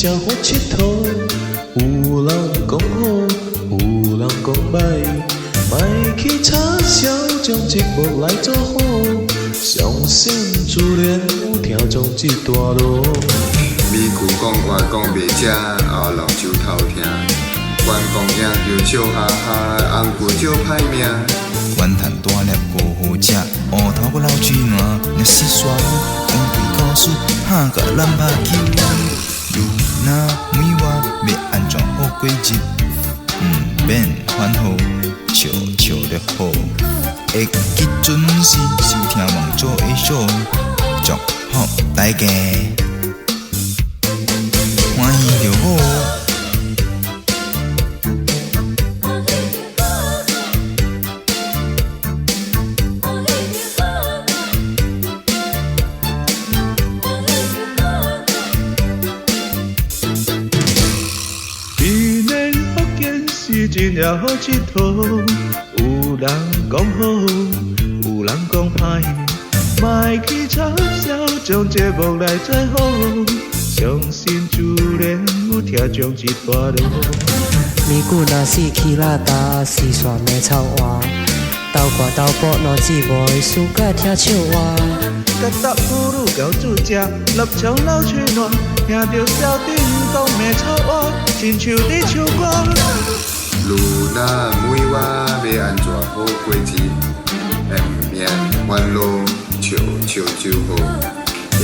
正好𨑨迌，有人講好，有人講䆀，莫去插潲，將節目來做好，相信自然有聽眾這段路。美句講話講袂食，喉嚨就頭疼。關公贏就笑哈哈，紅骨就歹命。雲吞大粒夠好食，烏頭閣流水瀾，若是煞講對故事，拍共咱拍球。你若問我欲按怎好過日，毋免煩惱，笑笑就好。會記準時收聽網組的 show，祝福大家，歡喜就好。檳城福建是真正好𨑨迌，有人講好，有人講歹，莫去插潲，將節目來做好，相信自然有聽眾這段路。咪久若是起拉焦，絲線袂臭活，斗寒斗薄兩姊妹，暑假聽唱歌。甲搭葫蘆交煮食，臘腸流喙瀾，聽著小叮當罵臭活，親像佇唱歌。你若問我欲按怎好過日，毋免煩惱，笑笑就好。會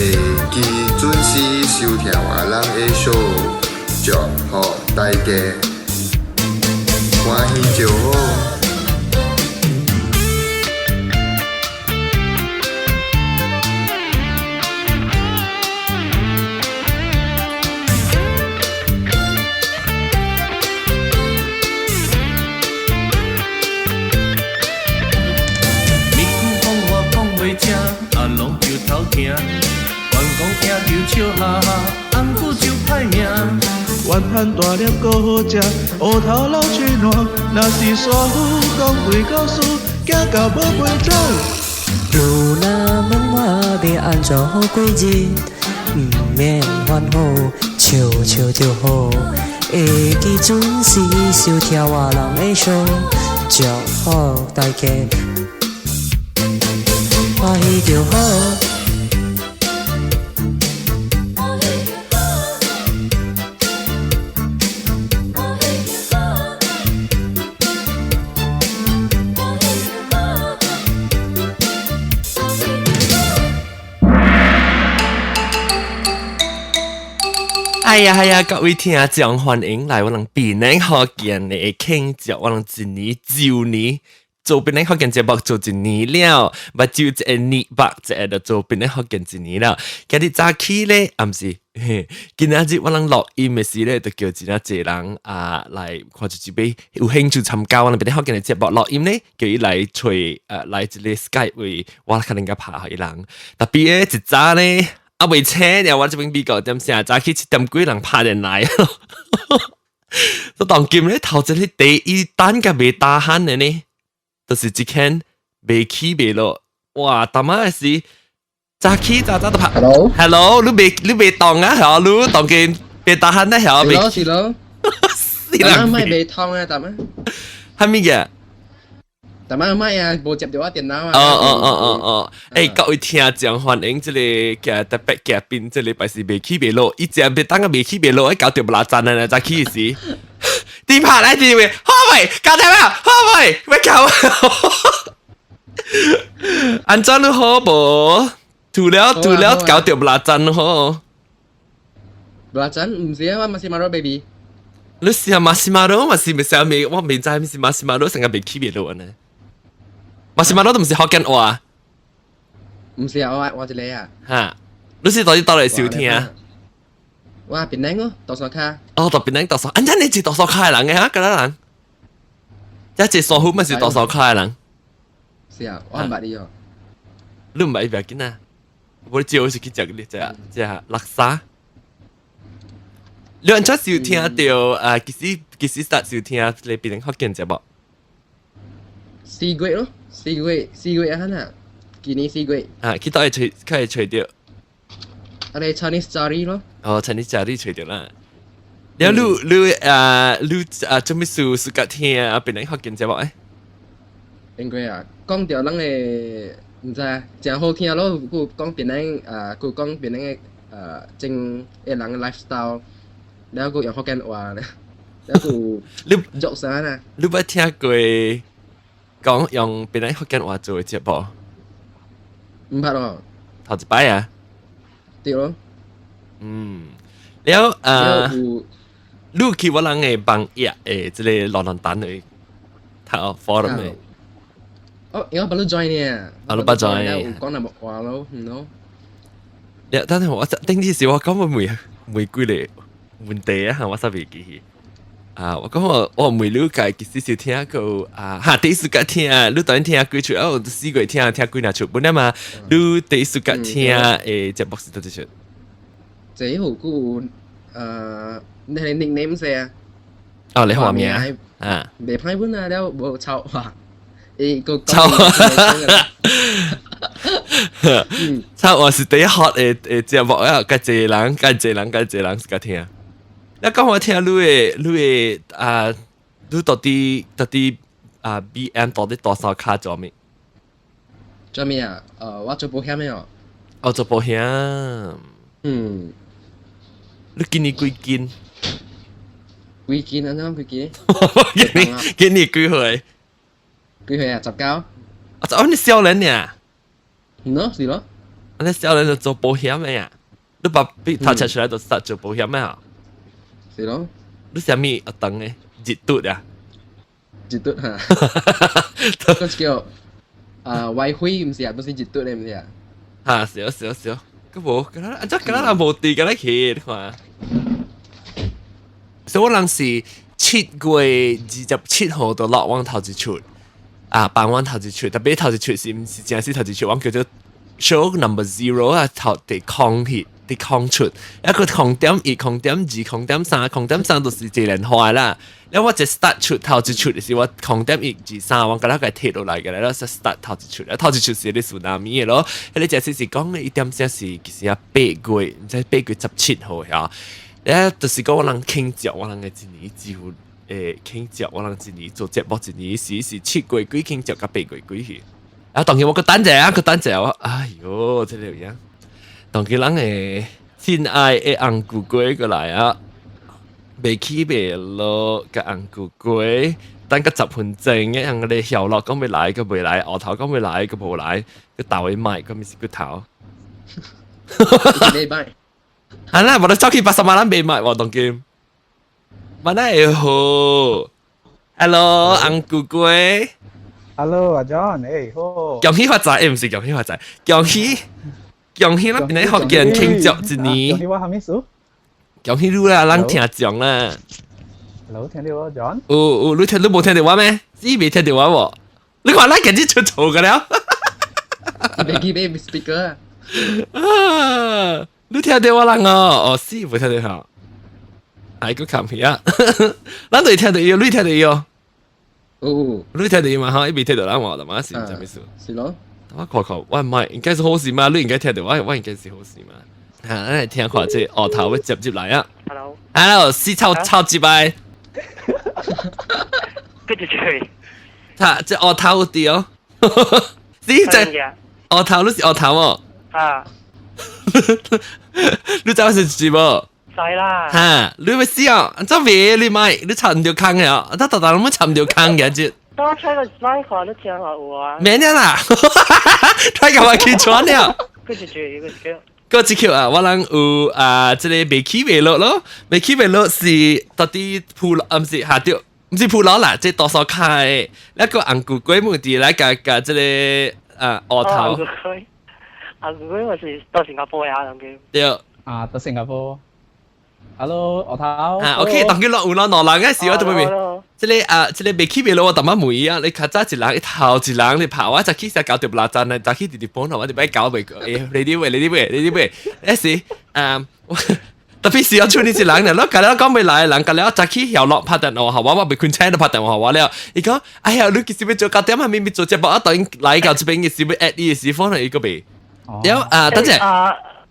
記準時收聽我人的 show，祝福大家歡喜就好。咪句講話講袂食，阿攏就頭疼。關公贏就笑哈哈，紅骨就歹命。雲吞大粒閣好食，烏頭流喙瀾，若是煞有講對故事，驚到無飛走。你若問我欲按怎好過日，毋免煩惱，笑笑就好。會記準時收聽我人的 show，祝福大家歡喜就好。哎呀哎呀，各位聽眾歡迎來我人檳城福建的慶祝，我人一年周年做檳城福建節目做一年了，目睭一个年目一个就做檳城福建一年了。今日早起咧，啊毋是，今仔日我人錄音的時咧，就叫真正濟人啊來看一擺有興趣參加我人檳城福建的節目錄音咧，叫伊來揣來一个 Skype 位，我可能較拍予伊人。特別咧一早咧，啊未請了，我這邊美國點聲早起7點幾人拍電來，都當今咧頭一個第一單甲袂打鼾的呢，就是這間袂起袂落，哇！逐擺是早起早早都拍。 Hello。 Hello，你袂動啊？係你當今袂打鼾咧？係是咯是咯。是啦。咪袂通啊，逐擺。係咪嘅？逐擺咪啊，無接著我電腦啊。哦哦哦哦哦，欸，各位聽眾歡迎這個嘅特別嘉賓，這禮拜是袂起袂落，伊只袂當個袂起袂落，伊搞著無拉讚啊！早起時，你拍來電話，好未？搞掂未？好未？欲搞？按怎你好無？除了除了搞著無拉讚好。無拉讚毋是啊，我嘛是馬 baby。你是啊，馬斯馬羅嘛是咪啥物？我未知毋是馬斯馬羅成個袂起袂落呢？馬斯馬羅都毋是福建話。毋是啊，我一个啊。哈，你是佗佗來收聽？我檳城哦，大沙卡。哦，佇檳城大沙，按怎你是大沙卡的人个哈？敢若人？這一沙虎嘛是大沙卡的人。是啊，我毋捌你哦。你毋捌伊袂要緊啊？我招是去食你食食叻沙。你按怎收聽著啊？幾時start 收聽你檳城福建節目？ 4月咯，四月啊，哈，今年4月。啊，去佗會揣，去會揣著？啊，你 Chinese Story 咯。哦，Chinese Story 揣著啦。了你你啊你啊做咩事是甲聽啊？檳城福建節目誒？應該啊，講著咱的毋知啊，誠好聽咯。佮講檳城啊，佮講檳城的真的人的 lifestyle，了佮用福建話咧，了佮你作啥呢？你捌聽過講用檳城福建話做的節目？毋捌咯。頭一擺啊？對咯。嗯，了啊，你去我人的網頁的這個論壇單的頭 forum 的。哦，我捌你 join 呢。啊，你捌 join。有講那麼話咯，唔咯？了，等陣我頂次時我講我問問幾個問題啊，我煞袂記去。啊，我講我問你家其實是聽過啊，哈，第一次甲聽，你當然聽幾出，啊，四個聽聽幾若出，本來嘛，你第一次甲聽的節目是佗一出？這好久，你係 nickname 先啊？哦，你話名啊？袂歹本啊，了無臭話。伊個臭臭話是第一 hot 的的節目啊，較濟人，較濟人，較濟人是較聽。你講我聽你的你的啊，你到底到底啊 BM 到底多少卡做咩？做咩啊？我做保險的哦。哦，做保險。嗯。你今年幾斤？幾斤啊？怎幾斤？今年幾歲？幾歲啊？19。啊！哦，你少年呢？喏，是咯。你少年就做保險的呀？你把筆頭出來就實做保險的啊？是咯。你啥物學堂的？日讀啊？日讀哈。嗰叫啊，外匯毋是啊，不是日讀的毋是啊？哈，是哦，是哦，是哦。佮無，敢若按怎敢若人無佇敢若去，你看。所以我人是7月27號就落阮頭一出。啊，辦阮頭一出，特別頭一出是毋是正式頭一出，阮叫做 show number zero 啊，頭第空去，第空出，一個0.1、0.2、0.3、0.3就是一連環啦。了我一 start 出頭一出是我0.1、2、3，我敢若共貼落來嘅啦，start 頭一出，啊頭一出是咧 tsunami 的咯，彼个正式是講一點聲是其實啊八月，毋知8月17號嚇，咧就是講我人慶祝我人的一年幾乎。慶祝我人一年做節目一年是是7月幾慶祝甲八月幾去。啊，當然我閣等者啊，閣等者我，哎喲，這個樣。當佢人的親愛的紅菇粿過來啊，袂起袂落，共紅菇粿等個10分鐘嘅，人個曉落講欲來，閣袂來，後頭講欲來，閣無來，閣鬥伊麥，閣毋是骨頭。袂賣。啊啦，無得走去80萬人袂賣喎，當今。萬那會好，Hello，紅菇粿。 Hello，阿 John，誒好。恭喜發財，毋是恭喜發財，恭喜恭喜咱檳城福建慶祝一年。恭喜我啥物事？恭喜你啦，咱聽眾啦。 Hello，聽到我 John？有有，你聽你無聽到我咩？你未聽到我無？你看咱今日出錯個了。袂記買 speaker 啊！你聽到我人哦？哦，是無聽到吼。哎，閣看片啊！咱都會聽到伊，你聽到伊哦？哦，你聽到伊嘛？哈，伊未聽到咱話的嘛？是啥物事？是咯。我看看，我唔係應該是好事嘛？你應該聽到我，我應該是好事嘛？哈，咱來聽看這學頭欲接入來啊 Hello。 Hello，死臭臭一擺。跟住住。他這學頭有佇哦。你這學頭你是學頭哦？啊。你知我是誰無？知啦。哈，你欲死哦！怎袂你莫，你插毋著空的哦，他逐逐攏插毋著空嘅這。當我 try 個 line 看，你聽下有啊。免了啦，try 共我起床了。跟住住，個一個一球啊，我人有啊，這個袂起袂落咯，袂起袂落是到底鋪啊，毋是下掉，毋是鋪落啦，這多數卡的，那個紅菇粿問題來共共這個啊芋頭。紅菇粿，紅菇粿我是到新加坡呀，人叫。對。啊，到新加坡。Hello，芋頭。啊，OK，當佢落有咯，兩人嘅時我都未明。這個啊，這個袂起袂落，我淡仔問啊，你較早一人一頭一人你拍，我早起先搞著拉站咧，早起直直幫我，我就欲搞袂過。欸，你啲位，你啲位，你啲位，那時啊，特別是我處理一人咧，我共了講袂來，人共了早起曉落拍電話，我我袂困醒都拍電話我了。伊講，哎呀，你幾時欲做九點啊？明明做節目啊，當來到這邊嘅時欲 at 伊嘅時，可能伊閣袂。了啊，等陣。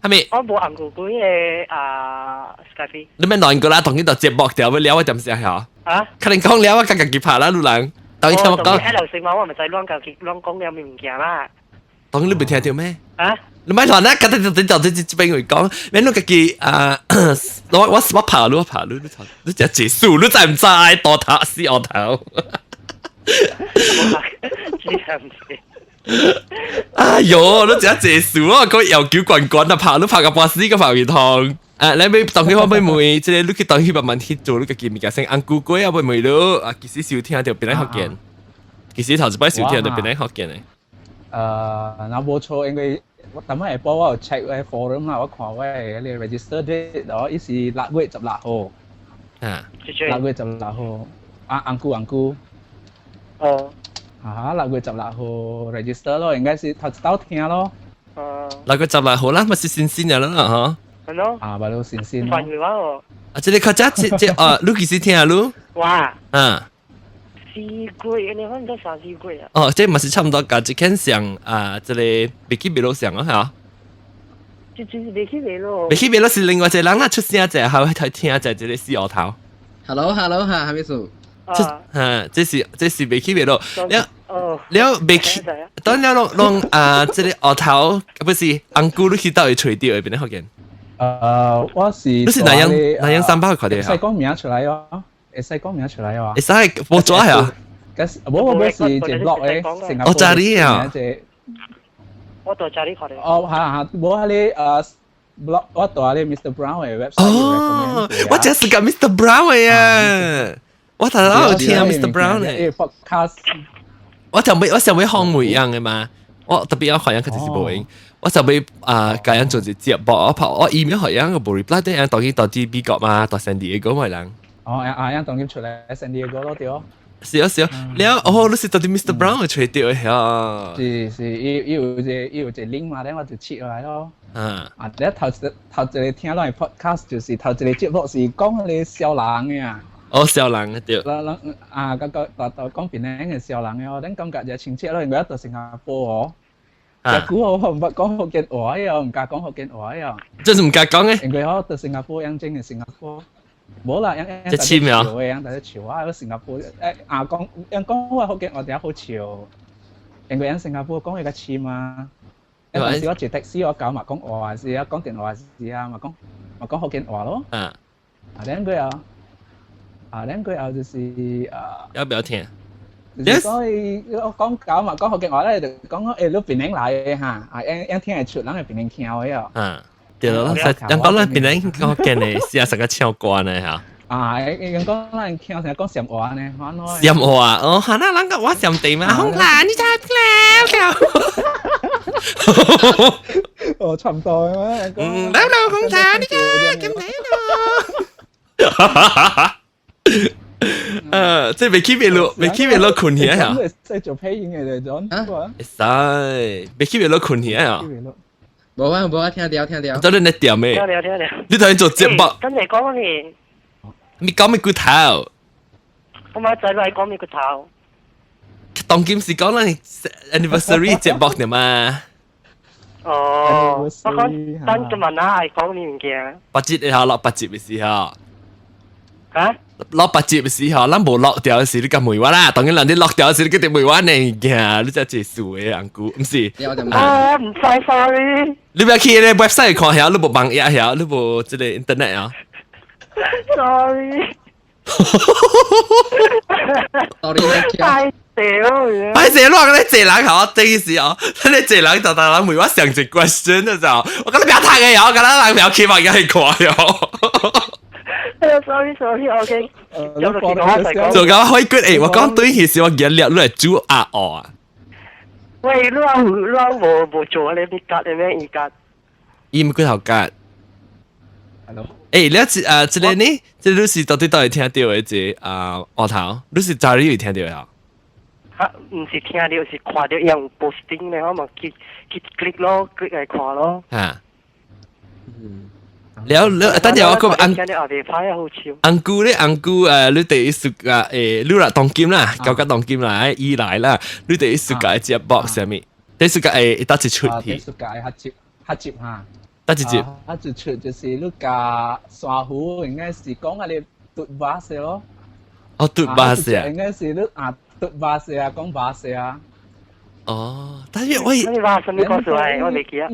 係咪？我無紅龜龜的啊 Skype。你咩兩個啦？同呢度節目掉要了我點先嚇？啊？可能講了我家己拍啦，路人。當然聽我講。喺樓上嘛，我咪使亂家己亂講了物件啦。當然你未聽到咩？啊？你咪亂啦！家己就就就這邊會講，免你家己啊！我拍你，我拍你，你你只結束，你知唔知？多頭死額頭。哎喲，你只結束啊！個要求關關啊，拍你拍個半死個拍面痛。啊，你欲當佢我欲問，這個你去當去慢慢去做，你家己物件先紅龜龜啊，欲問你啊，其實收聽著檳城福建，其實頭一擺收聽著檳城福建的。若無錯，因為我逐擺下晡我有 check 我 forum 啦，我看我的彼個 register date，哦，伊是6月16號。啊。6月16號，啊，紅龜紅龜。哦。啊，6月16號 register 咯，應該是頭一道聽咯。哦。 6月16號啦，咪是新鮮的啦，嗬。係咯。啊，咪都新鮮。煩佢話哦。啊，這個較早這這啊，你幾時聽啊？你？哇。啊。 4月，你可能都3、4月啊。哦，這嘛是差唔多，佮這間上啊，這個袂記袂落上啊，嚇。這這袂記袂落。袂記袂落是另外一個人啦，出聲者，還會聽者這個死額頭。 Hello，Hello 哈，係咩事？這嚇，這是袂記袂落。了了袂記，當了攏攏啊，這個額頭不是紅龜，你去佗位揣著的檳城福建？我是你是南洋南洋三百塊的會使講名出來哦，會使講名出來哦。會使無紙啊？嗰是無無是一個 blog 的，新加坡。哦，這裡啊。我到這裡看的。哦，哈哈，無彼个blog，我佇彼個 Mr Brown 的 website。哦，我這是個 Mr Brown 的啊！我頭頭有聽 Mr Brown 的。 podcast。我想欲訪問樣的嘛，我特別要看樣，佢就是無用。我想欲啊，共人做一節目，我拍我 email 予樣個無 reply，等樣當去到佇美國嘛，到 San Diego 嘛人。哦，啊，樣當佢出來 San Diego 咯，對。是啊是啊，了哦，你是到佇 Mr Brown 揣著的遐。是是，伊有一個 link 嘛，咧我就切落來咯。啊，咧頭頭一個聽咱的 podcast 就是頭一個節目是講彼个痟人的啊。哦，痟人的對。人人啊，個個大大講檳城的痟人的哦，咱感覺就親切咯，因為我佇新加坡哦。這久我毋捌講福建話哦，毋敢講福建話哦。這是毋敢講的？因為我佇新加坡養正的新加坡。無啦，樣這七秒。樣大家笑啊！新加坡啊講樣講話福建話較好笑，因為樣新加坡講會較深嘛。有時我坐 taxi 我搞嘛講話時啊，講電話時啊嘛講嘛講福建話咯。啊，兩個啊，啊兩個後就是啊。要不要聽？就是講伊我講搞嘛講福建話咧，就講你檳城來的哈，啊樣樣聽會出，人會檳城腔的哦。嗯。對咯，人講咱檳城講見的是啊，成個唱歌呢嚇。啊，人講咱聽成日講暹話呢，暹話哦，哈那人個我暹地嘛，好啦，你在了哦，差唔多啊。嗯，來來紅茶，你看，咁嚟咯。這袂去袂落，袂去袂落困起啊！識做配音的那種。會使，袂去袂落困起啊！無啊無啊，聽著聽著。到底你點咩？聽著聽著。你頭先做節目。真係講你。你講咩骨頭？我咪仔來講咩骨頭？當今是講咱 anniversary 節目的嘛？哦，我講等今日啊，愛講咩物件？八折的下落八折的時候。啊？落八折的時候，咱無落掉的時，你敢問我啦？當然人哋落掉的時，你一定問我呢件，你才這數的紅龜，毋是？啊，毋知，sorry。你欲去那個 website 看下，你無網頁下，你無這個 internet 啊？Sorry。 Sorry，太屌！歹勢，你話咧濟人吼，這個時候，咧濟人就當人問我上一 question 的時候，我講你不要讀的哦，我講人不要去網頁去看喲。 Sorry sorry，OK。做到開骨誒，我講對起時我記得你來煮鴨鵝啊。喂，你無做你啲格的咩？伊格？伊毋骨頭格。 Hello。你啊，這個呢？這個你是到底佗位聽著的這個啊額頭？你是早裡有聽著的啊？啊，毋是聽著，是看著用 posting 咧，我嘛去去 click 咯，click 來看咯。啊。嗯。了了，等陣我講紅紅龜咧，紅龜你第一暑假你若當今啦，交甲當今啦，以來啦，你第一暑假節目啥物？第一暑假會當一出去。第一暑假較接較接哈。得一集。啊，一出就是你共珊瑚，應該是講啊你嘟巴士咯。哦，嘟巴士啊。應該是你啊嘟巴士啊，講巴士啊。哦，但是我你話什麼故事啊？我未記啊。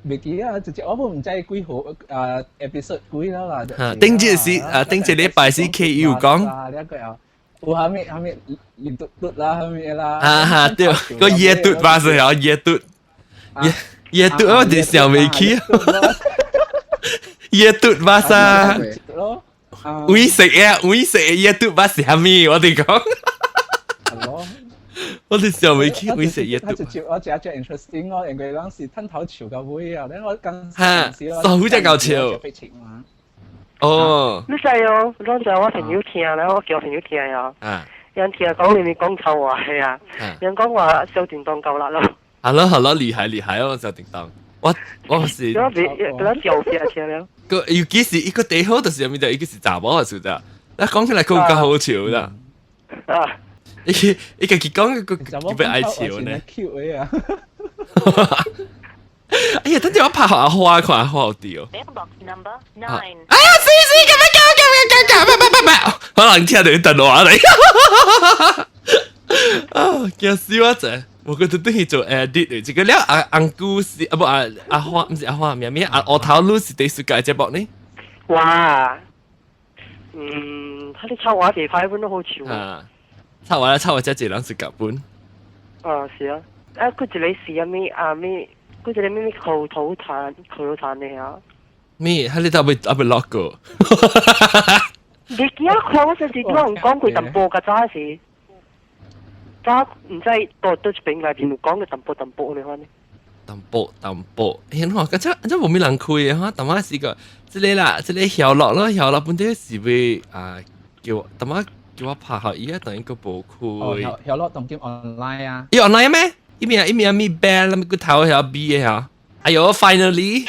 未記啊，直接我都唔知幾號啊 episode 幾啦啦。頂一是啊，頂一禮拜是 KU 講。啊，呢個又有蝦米蝦米連嘟嘟啦，蝦米啦。啊哈，對，個夜嘟巴士啊，夜嘟，夜夜嘟我哋想未起。夜嘟巴士。會食啊，會食夜嘟巴士蝦米？我哋講。我哋想未起會食夜嘟。直接我只只 interesting 咯，因為當時吞頭潮個會啊，咧我更嚇，好只夠潮。哦，你知哦，攏知我朋友聽咧，我叫朋友聽啊。人聽講你咪講臭話係啊，人講話小叮當夠啦咯。係咯係咯，厲害厲害哦，小叮當。我是。我別我照片聽了。個尤其是一個地好，就是咪就一個是查某啊，是不是？那講起來更加好笑啦。啊！伊伊家己講個個特別愛笑呢。 Q 的啊！哎呀，等陣我拍阿花看阿花好啲哦。哎呀，死死咁樣咁咁樣咁咁，唔唔唔唔，可能聽到電話嚟。啊，驚死我啫！我覺得等於做 edit 嚟，這個了阿紅姑是啊不阿阿花，唔是阿花咩咩阿烏頭女是第四屆節目呢？哇！嗯，他啲臭話地塊本都好笑。啊，臭話啦，臭話這一人是夾本。啊，是啊，啊，佢一個是啥物啊咩？佢一個咩咩口頭禪，口頭禪的啊。咩？喺你度未還未落過？你記得看我上次我講過淡薄較早時，早毋知到倒一邊內面有講過淡薄淡薄的款呢。淡薄淡薄，哎呀，嗰隻這無咩人開的哈，淡仔是個這個啦，這個曉樂咯，曉樂本底是欲啊叫淡仔叫我拍予伊啊，等於閣無開。哦，曉曉樂當今 online 啊。伊 online 咩？伊名伊名咪 band，咪個頭曉 B 的嚇。哎喲，finally！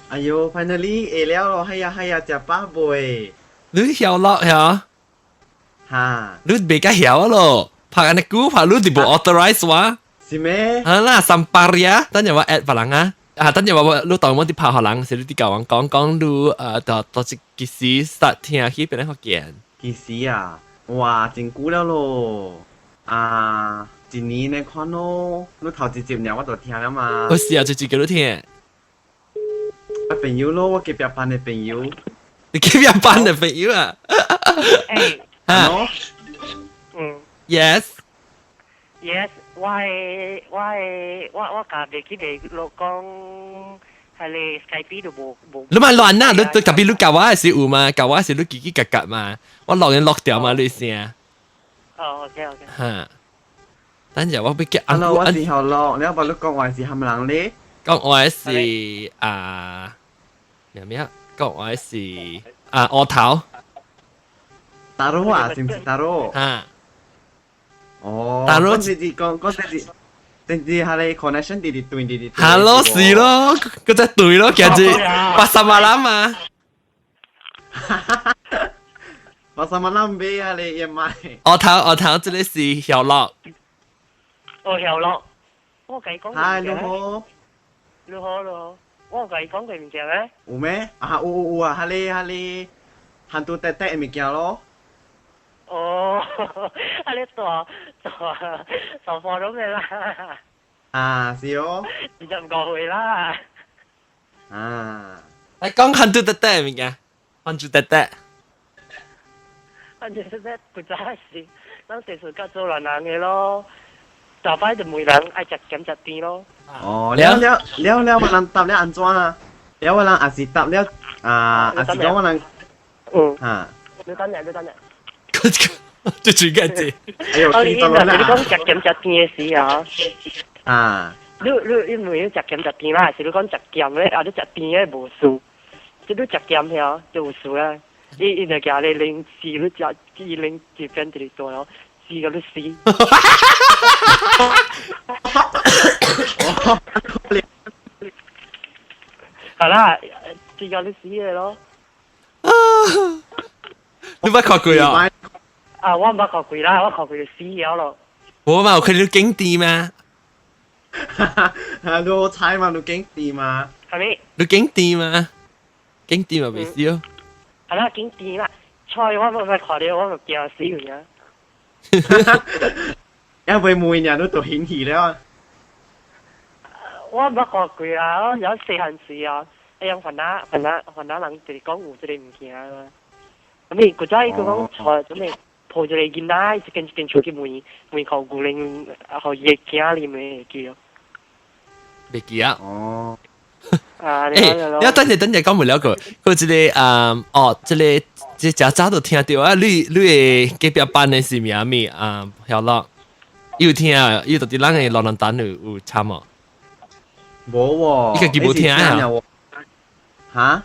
哎喲，finally 會了咯，係啊係啊，食飽未？你曉樂嚇？哈！你袂較曉咯，拍按呢久拍你佇無 authorize 我。是咩？啊啦，三百呀！等陣我 add 別人啊。啊，等陣我你當我佇拍予人，是你佇共阮講講你到到是幾時 start 聽去變福建？幾時啊？哇，真久了咯！啊，一年的款咯，你頭一集爾我就聽了嘛。我是啊，一集叫你聽。我朋友咯，我隔壁班的朋友。你隔壁班的朋友啊？欸。啊。嗯。 Yes。 Yes，我的我的我我家袂記袂落講，係你 Skype 都無無。你咪亂啦！你特別你教我是有嘛？教我是你自己夾夾嘛？我錄音錄掉嘛？你聲。哦，OK OK。哈。等陣我欲叫。 Hello，我是何樂，你有無你講話是蝦米人咧？講話是啊，咩咩？講話是啊，烏頭。大佬啊，是毋是大佬？啊。哦。大佬講是講講是是是係你 connection 直直斷直直。 Hello 是咯，嗰隻對咯，其實八十萬啦嘛。八十萬啦買啊，你也買。烏頭烏頭，這個是曉樂。哦，曉樂，我共伊講。嗨，你好。你好，你好，我有共伊講過物件咩？有咩？啊，有有有啊，彼个彼个番薯塊塊的物件咯。哦，啊你大大大破咗咩啦？啊，是哦。 25歲啦。啊。你講番薯塊塊的物件，番薯塊塊。番薯塊塊古早時，咱地數較做亂人的咯。大擺就問人愛食鹹食甜咯。哦，了了了了，我人答了按怎啊？了我人也是答了啊，也是講我人，嗯，啊，你等下，你等下。這最緊要。哎呦，你你講食鹹食甜的時啊？啊。你你你問你食鹹食甜啦，還是你講食鹹咧？啊，你食甜的無事，即你食鹹遐就有事啊。伊伊就舉你零食，你食伊零一邊直直大咯，食到你死。好啦，食到你死的咯。你捌看過啊？啊，我毋捌看過啦，我看過就死了咯。無嘛，有看到景甜嗎？你好彩嘛，你景甜嘛？係咪？你景甜嘛？景甜嘛未燒？係啦，景甜啦。菜我冇咪看到，我咪驚死佢啊！因為每年都做顯示了。我捌看過啊，我有細漢時啊，哎呀，煩惱煩惱煩惱人就是講有這個物件嘛。咁咪古早伊個講菜，準備抱一個囡仔，一間一間厝去問問靠牛奶，予伊的囝裡面會記。袂記啊。哦。啊！欸，你等陣等陣講唔了個，佢這個啊，哦，這個這誠早就聽到啊，你你的隔壁班的是咩物啊？曉樂，有聽啊？伊到底咱的老人單有參無？無喎。伊家己無聽啊？哈？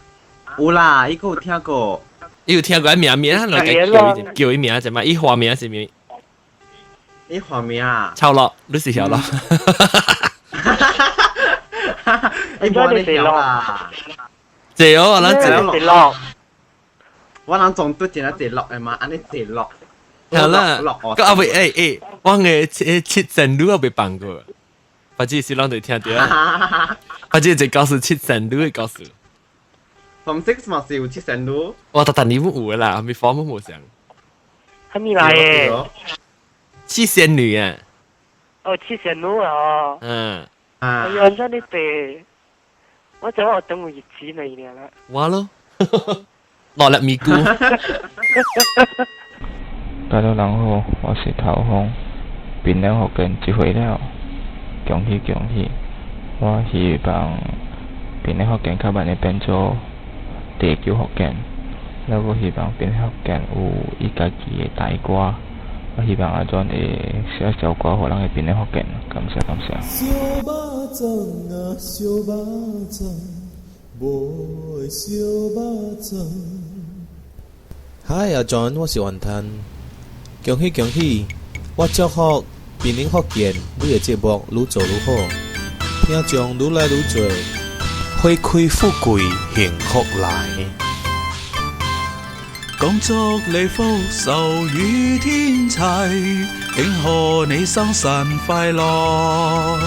有啦，伊個有聽過。伊有聽過名名，來叫伊叫伊名啫嘛？伊花名是咩？伊花名啊？超樂，你是曉樂。伊無你曉啦。謝哦，咱謝樂。我人總對真係謝樂的嘛，按呢謝樂。好啦，個阿未欸欸，我嘅七神女我未放過，或者是攏會聽到，或者這故事七神女的故事。 Form 6 嘛是有七神女。我特特你冇有啦，未 form 冇上。係咪來的？七仙女啊！哦，七仙女啊！嗯。哎呀，真係白，我就我等日子嚟啦。我咯，落粒咪菇。大家人好，我是頭風，檳榔福建一歲了，恭喜恭喜！我希望檳榔福建較慢會變做地球福建，了閣希望檳榔福建有伊家己的台歌，我希望阿轉會寫一首歌予咱的檳榔福建，感謝感謝。燒肉粽啊，燒肉粽，無愛燒肉粽。嗨，阿 John，我是雲吞，恭喜恭喜！我祝福檳榔福建你的節目愈做愈好，聽眾愈來愈濟，花開富貴幸福來。恭祝你福壽與天齊，慶賀你生辰快樂。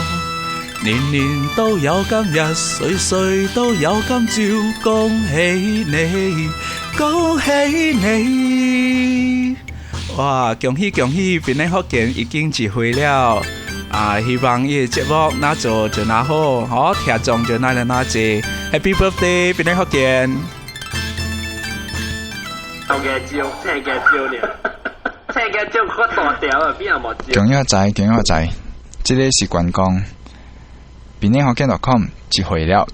年年都有今日，歲歲都有今朝，恭喜你，恭喜你！哇，恭喜恭喜！檳榔福建已經一歲了，啊，希望伊的節目若做就若好，好聽眾就若來若濟。Happy birthday，檳榔福建！嘅招，青嘅招了，青嘅招較大條啊，邊有無招？恭喜發財，恭喜發財！這個是關公，檳榔福建 .com 一歲了。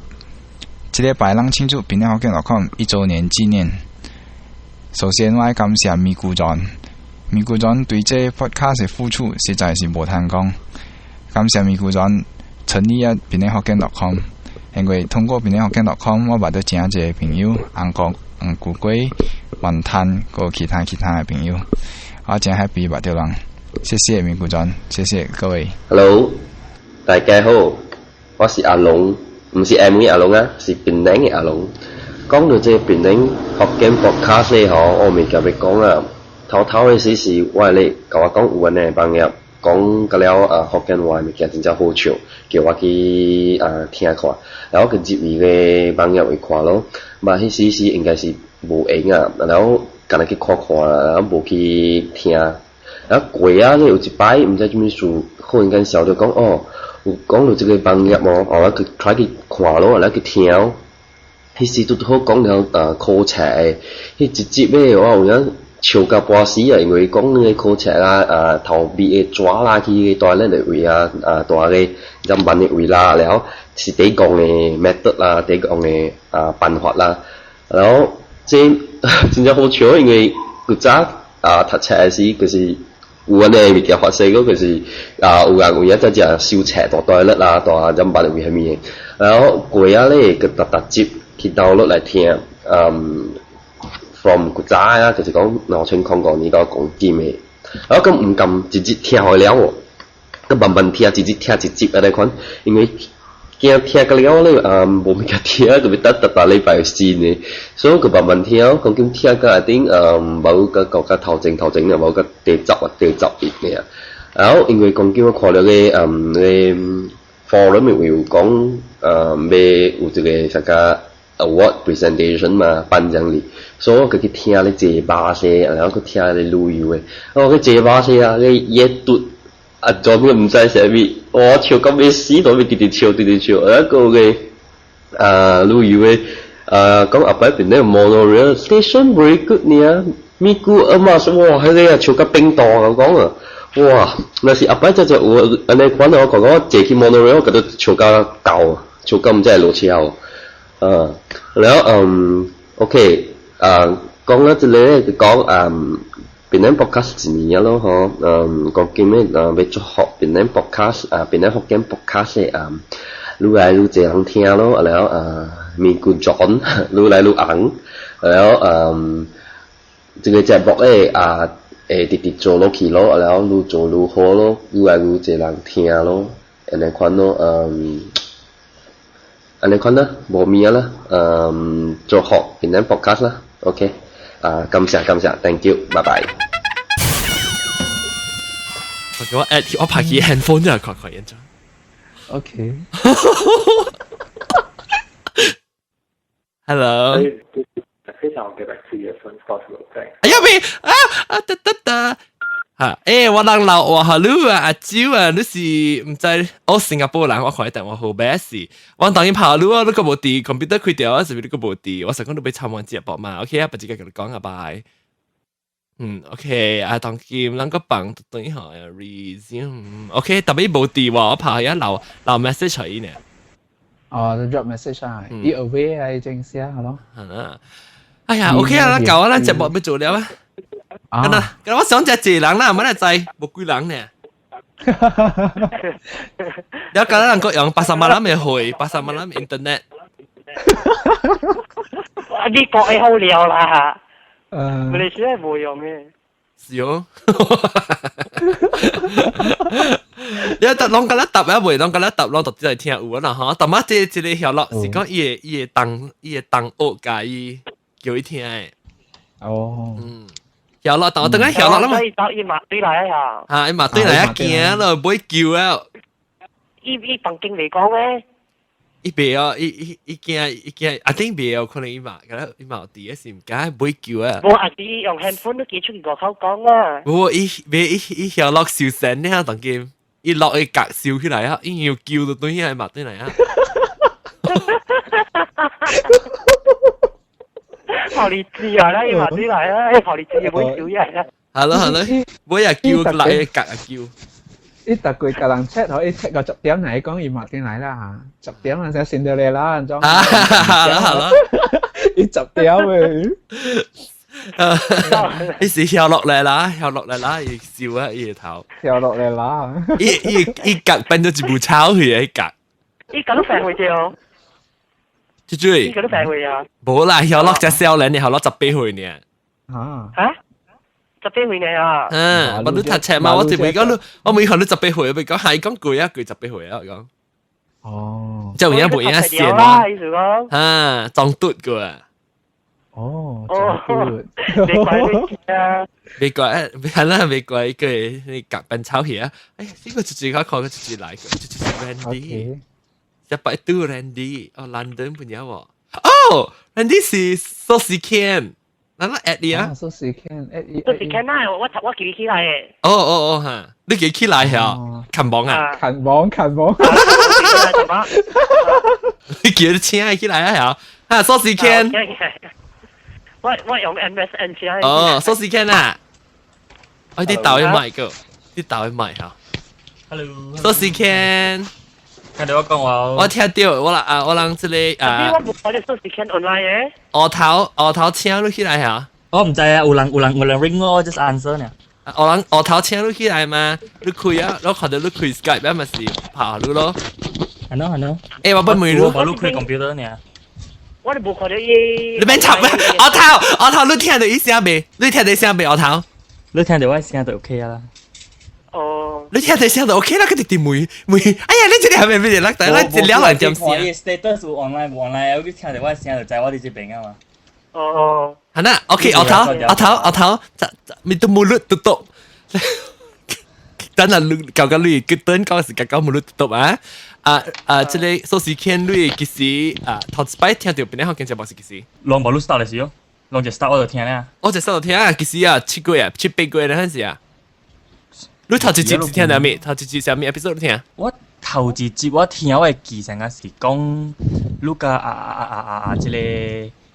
這禮拜咱慶祝檳榔福建 .com 一週年紀念。首先，我愛感謝咪咕 John，咪咕 John 對這 podcast 的付出實在是無通講。感謝咪咕 John 成立啊檳榔福建 .com，因為通過檳榔福建 .com，我捌到誠濟朋友，紅國、黃古龜、雲吞，閣其他其他的朋友，我真 happy 捌著人。謝謝咪咕 John，謝謝各位。 Hello，大家好，我是阿龍，毋是 M 嘅阿龍啊，是檳榔嘅阿龍。講到這檳榔福建 podcast 呢，吼，我未甲欲講啊。頭頭的時是我咧，共我講有按呢網頁，講甲了啊福建話物件真正好笑，叫我去啊聽看，然後去入伊个網頁去看咯。嘛，彼時是應該是無閒啊，然後干焦去看看，然後無去聽。然後過啊咧有一擺，毋知啥物事，忽然間想著講哦，有講到這個網頁哦，我去 try 去看咯，來去聽。彼時拄拄好講了啊考冊的，彼一集的我有影笑甲半死啊！因為講那個考冊啦，啊頭尾的紙啦，去大咧的位啊，啊大個入慢的位啦，然後是第講的 method 啦，第講的啊辦法啦，然後這真正好笑，因為古早啊讀冊的時就是有按呢物件發生過，就是啊有人有影只只收冊大大粒啦，大入慢的位啥物的，然後過啊咧閣逐逐集去 download 來聽，嗯，from 古早啊，就是講2005年到講今的，然後閣毋甘一日聽予了哦，閣慢慢聽，一日聽一集按呢款，因為驚聽甲了咧啊無物件聽，就欲等逐逐禮拜有新的，所以閣慢慢聽，講緊聽到下頂啊無閣到較頭前頭前爾，無閣第十啊第十一爾。然後因為講緊我看著個嗯個 forum 會有講欲有這個啥個 award presentation 嘛，頒獎禮，所以我去聽咧坐巴士，然後去聽咧旅遊的，我去坐巴士啊，咧熱嘟啊，專門毋知啥物，我笑到欲死，都欲直直笑，直直笑，啊個個旅遊的講後擺邊咧 monorail station very good 呢，咪咕阿媽說哇，彼個啊笑甲變大我講啊，哇，若是後擺這就有按呢款我講我坐去 monorail 我覺得笑甲夠，笑甲毋知會落車。然後OK，講了這個就講檳城 podcast 一年咯吼，講今日欲祝福檳城 podcast 啊，檳城福建 podcast 啊，愈來愈濟人聽咯，然後咪咕 John 愈來愈紅，然後這個節目咧啊會直直做落去咯，然後愈做愈好咯，愈來愈濟人聽咯，按呢款咯，按呢款啦，無物啊啦，祝福檳城 podcast 啦，OK，啊，感謝感謝，Thank you，拜拜。我 at 我拍起 handphone 就看看現場。 OK。 Hello。非常 get back to you as soon as possible. Thanks. 哎呀喂啊啊得得得嚇！我人老話哈你啊阿蕉啊，你是毋知我新加坡人，我看電話號碼是，我當然拍你啊，你閣無佇 computer 開掉啊，是毋是你閣無佇？我想講你欲參完節目嘛，OK 啊，不直接共你講啊，拜。嗯，OK 啊，當今咱個放對下 resume，OK，特別無佇喎，我拍一留留 message 予伊呢。哦，drop message 啊，伊 away 啊，正式啊，係咯。係啊。哎呀，OK 啊，咱搞啊，咱節目欲做了啊。啊，咁我想只一人啦，乜嚟知無幾人呢？了解咱個用80萬人嘅會，80萬人 internet。啊，美國會好料啦，馬來西亞無用嘅。是哦。你答攏甲咱答啊袂，攏甲咱答攏就只來聽有啊啦吼。但仔這這個曉落是講伊個伊個同伊個同學共伊叫伊聽的。哦。曉落，但我等下曉落啦嘛。伊嘛對來啊。啊，伊嘛對來啊，驚咯，買救啊。伊房間未講咩？伊袂哦，伊伊伊驚伊驚，阿頂袂有可能伊嘛，敢伊嘛有佇個是毋敢買救啊。無阿是用 handphone 都寄出去外口講啊。無，伊袂伊伊曉落受神呢，當今伊落伊格收起來啊，伊要救就對起嘛對來啊。好你知啊，啦，伊嘛對來啊，好你知買救嘢啊。係咯係咯，每日叫落伊格啊叫。伊逐季共人 check 吼，伊 check 到10點來講伊嘛轉來啦嚇，10點啊先先到嚟啦，按怎？啊，好啦好啦，伊10點誒。伊是跳落來啦，跳落來啦，伊笑啊，伊個頭。跳落來啦！伊伊伊格變咗一部草去啊，伊格。伊格都病去掉。豬豬。伊格都病去啊！無啦，跳落只少年，跳落18歲呢。啊。嚇？18歲呢啊！嗯，我你讀冊嘛，我就未講你，我未看你十八歲，未講係講句啊，句十八歲啊，我講。哦。即係有影無影線啦，意思講。啊，裝嘟個。哦。哦。別怪你啊！別怪，係啦，別怪個你夾笨草去啊！哎，呢個直接我看個直接來個，直接是 Randy，180 Randy，哦，London 朋友喎。哦，Randy 是蘇士 Ken。咱咱 at 你啊！蘇士 Ken at 你。蘇士 Ken 啊，我記起來的。哦哦哦哈，你記起來嚇？看網啊？看網看網。你叫你請起來啊嚇？哈，蘇士 Ken。我用 MSN 請。哦，蘇士 Ken 啊！我啲豆去買個，啲豆去買嚇。 Hello。蘇士 Ken。聽到我講話。我聽到，我人啊，我人這個啊。我無看到蘇士 Ken online 的。額頭額頭請你起來嚇。我毋知啊，有人 ring 我，just answer 呢。有人額頭請你起來嘛？你開啊，我看到你開 Skype 啊，嘛是拍你咯。係咯係咯。欸，我不問你。我你開 computer 呢。我都無看到伊。你免插咩？額頭額頭，你聽到伊聲未？你聽到聲未？額頭？你聽到我聲就 OK 啦。哦。你聽到聲就 OK 啦，佢直直問問，哎呀，你這個係咪咩？咱咱一了兩點聲。伊 status 有 online 無 online，你聽到我聲就知我佇這邊啊嘛。哦哦。係啦，OK，額頭額頭額頭，咪都冇律都篤。等下你搞個你結等講是講冇你讀啊！啊啊，這個蘇時間你幾時啊？頭一擺聽著邊個福建節目是幾時？攏無你 start 的時候，攏一 start 我就聽啦。我一 start 就聽啊，幾時啊？7月啊，7、8月嗰陣時啊。你頭一集是聽啥物？頭一集啥物 episode 你聽？我頭一集我聽我會記成啊是講你佮啊啊啊啊啊這個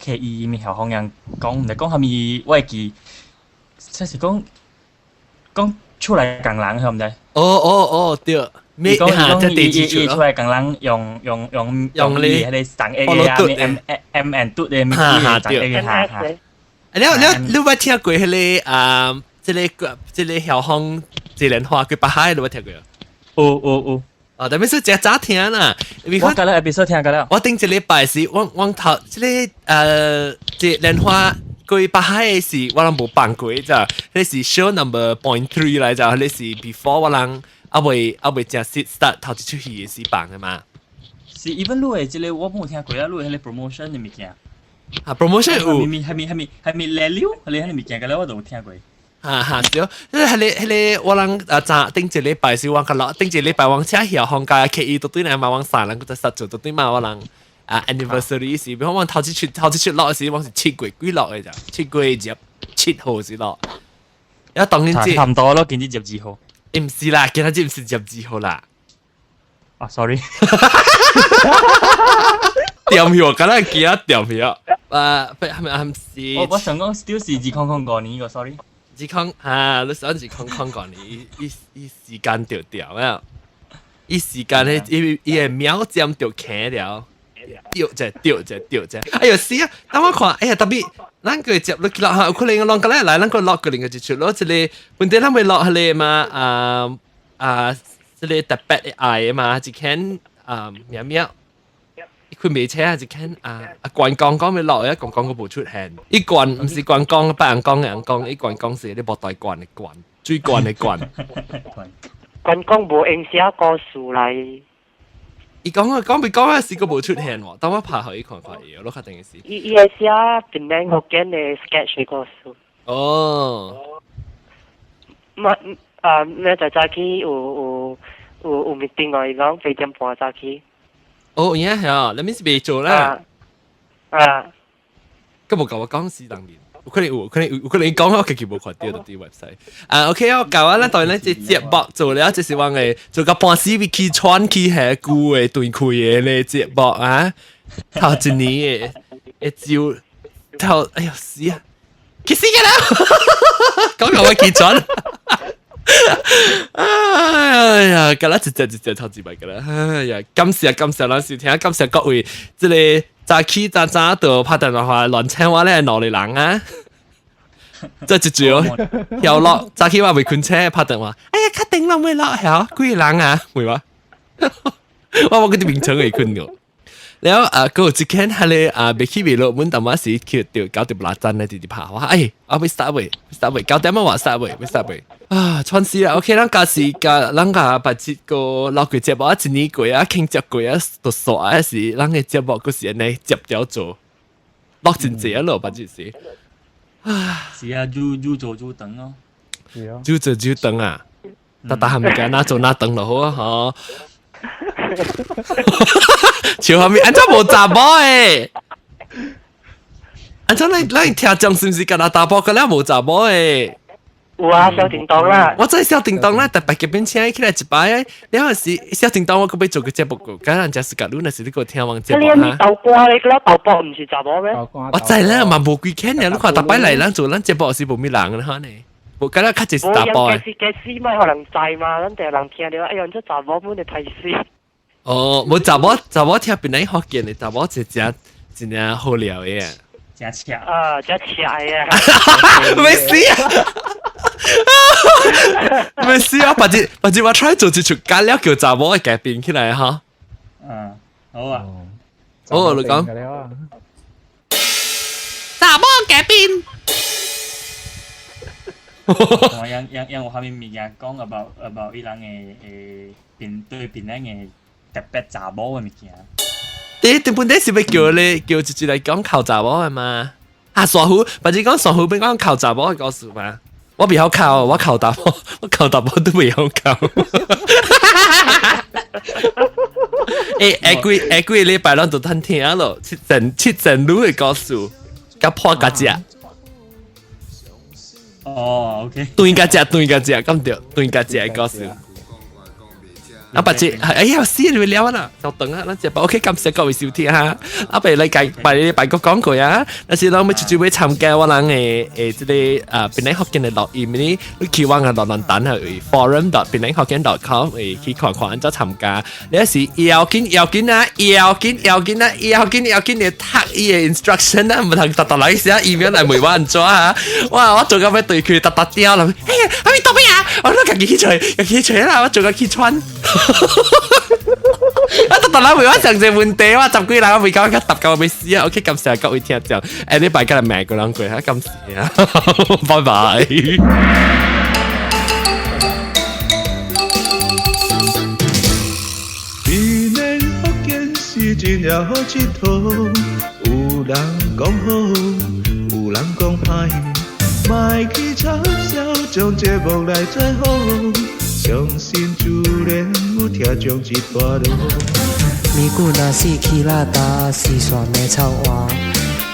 KE 面後方人講，毋知講啥物，我會記，這是講講出來共人，曉毋知？哦哦哦，對。伊講伊講伊伊出來共人用用用用你彼個送 A 個啊，M M N 嘟的物件，送 A 個哈哈。你你你捌聽過彼個啊？這個這個曉風這蓮花佢北海，你捌聽過？有有有。哦，但係是真早聽啦。我今日 episode 聽過了。我頂一禮拜是我我頭這個這蓮花過北海的是我攏無放過咋，彼是 show number .3 來咋，彼是 before 我人猶未正式 start 頭一齣戲的時放的嘛。是 even 你的這個我無聽過啊，你的彼個 promotion 的物件。啊，promotion 有。係咪係咪係咪係咪來了？彼個物件，個我都有聽過。哈哈，是哦，即係彼個我人啊，早頂一禮拜是我較落，頂一禮拜我請曉放假 K E 都對來嘛，我三人閣再實做都對嘛，我人啊 anniversary 時，比如我頭一出頭一出落時，我是7月幾落的咋，7月27號時落。啊，當然差唔多咯，今日22號。毋是啦，今仔日毋是十二號啦。啊，sorry。掂票，敢若記得掂票。啊，係咪係是？我想講 still 是2005年個，sorry。二空啊，你想2005年，伊伊伊時間就掉啊，伊時間咧，伊伊個秒針就停了，掉者掉者掉者，哎喲死啊！等我看，哎呀，特別咱個接落去啦，有可能攏過來來，咱個落個另個一出落一個，本地咱會落彼個嘛，啊啊，這個特別的愛嘛，一間啊喵喵。伊佢未車啊，一間啊啊關公講欲落，一關公閣無出現。伊關毋是關公，別人講人講，伊關公是咧無大關的關，水關的關。關公無閒寫故事來。伊講啊，講未講啊，是閣無出現喎。等我拍予伊看看伊，我確定是。伊伊會寫檳榔福建的 sketch 的故事。哦。嘛啊，咩就早起有有有有 meeting 哦，伊講8點半早起。哦，有影係啊，你咪是未做啦。啊。閣無共我講是當面，有可能有，可能有，可能講我家己無看著佇 website。啊，OK，我教我咱當然這節目做了，就是話嘅做到半死欲去喘氣下久的斷開的咧節目啊，頭一年的會招頭，哎喲死啊！去死嘅啦！講到我起喘。哎呀，今日一隻一隻頭一擺㗎啦！哎呀，感謝感謝咱收聽，感謝各位，這個早起早早就拍電話亂請我咧兩個人啊！這一招曉落早起我未睏醒拍電話，哎呀，確定攏未落曉幾個人啊？會嗎？我我嗰啲眠床會睏咗。然後啊，閣有一間彼個啊，未起未落，阮淡仔時去著九點六站咧，直直拍我，哎，我欲 start 未？start 未？9點啊，話 start 未？欲 start 未？啊，喘死啦！OK，咱家是甲咱甲別這個老過節目啊，一年過啊，慶祝過啊，都煞啊是，咱的節目閣是按呢接條做，落真濟啊咯，別這是。啊，是啊，愈愈做愈長咯。是啊。愈做愈長啊！逐逐項物件哪做哪長就好啊，嗬。笑蝦米？按怎無查某的？按怎咱咱聽眾是毋是敢若查埔，敢若無查某的？有啊，蕭叮當啦。我知蕭叮當啦，特別這邊請起來一擺，了後是蕭叮當，我閣欲做個節目個，敢人家是甲你，若是你閣聽阮節目哈。豆瓜咧，嗰豆卜毋是查某咩？我知啦，嘛無幾間爾，你看逐擺來咱做咱節目是無啥人哈呢？無敢若較濟是查埔的。其實咪可能知嘛，咱定人聽著，哎呀，這查某本來歹死。哦，無查某查某聽檳城福建的查某是誠真正好料的。誠赤啊，誠赤的啊！沒事啊，沒事啊，別日別日我 try 做一出假了叫查某的改變起來哈。嗯，好啊。好，你講。查某改變。我樣樣樣有啥物物件講 about 伊人的誒檳對檳城的特別查某的物件。你根本底是欲叫你叫一一來講哭查某的嘛？啊，傻虎，別日講傻虎，欲講哭查某的故事嘛？我袂曉哭，我哭淡薄，我哭淡薄都袂曉哭。欸，下幾下幾個禮拜咱就趁聽咯，七陣七陣女的故事，佮破甲食。哦，OK。斷甲食，斷甲食，敢對？斷甲食的故事。啊，白姐，哎呀，死你了啦，就等啊，咱食飽 OK，感謝各位收聽哈。啊，別來介，別拜個講過啊。但是咱要直接要參加我人的誒，這個啊，檳城福建的錄音呢，你去我個論論壇係 forum.penanghokkien.com 去看看按怎參加。你是要緊要緊啊，要緊要緊啊，要緊要緊，你讀伊的 instruction 啊，毋通逐逐來寫 email 來問我按怎啊。哇，我做到欲對佢逐逐掉啦。哎呀，阿咪到咩啊？我都家己去揣，家己去揣啦，我做到去穿。啊！逐逐人問我上一個問題，我十幾人我未講，答到欲死啊！OK，感謝各位聽眾，下禮拜閣來罵過人過，感謝啊，拜拜。檳城福建是真正好𨑨迌，有人講好，有人講歹，莫去插潲，將節目來載好。相信自然有聽眾一大路。咪久若是起拉焦，是煞骂臭话，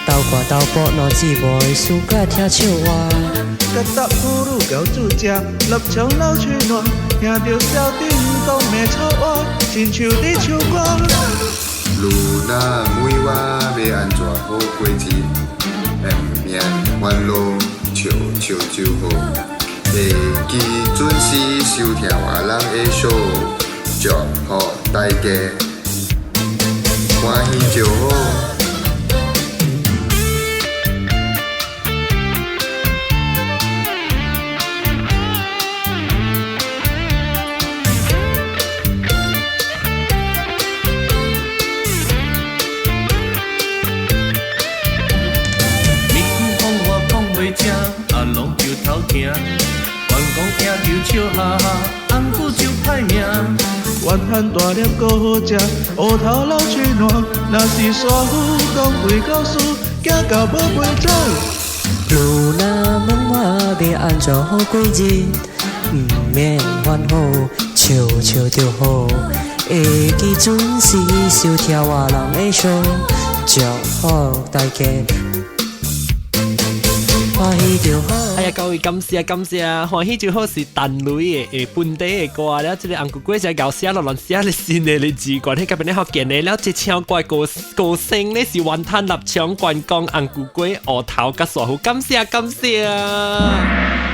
斗寒斗薄两姊妹，输甲听笑话。甲搭妇女交主食，立场老吹烂，听著小叮当骂臭话，亲像伫唱歌。你若问我欲按怎好过日，毋免烦恼，笑笑就好。会记准时收听我人的 show，祝福大家欢喜就好。咪久講話講袂正，阿龍就頭疼。員工聽著笑哈哈，紅龜就歹命。雲漢大粒閣好食，烏頭老喙爛。若是沙虎講鬼故事，驚到無飛走。你若問我欲按怎好過日，毋免煩惱，笑笑就好。會記準時收聽我人的 show，祝福大家。歡喜就好。哎呀，各位感謝感謝，歡喜就好是陳雷的本地的歌了，這個紅龜龜是𠢕寫落亂寫的新的日子，關係佮檳城福建的了，這唱歌歌歌聲呢是雲吞臘腸關公紅龜龜烏頭佮沙虎，感謝感謝。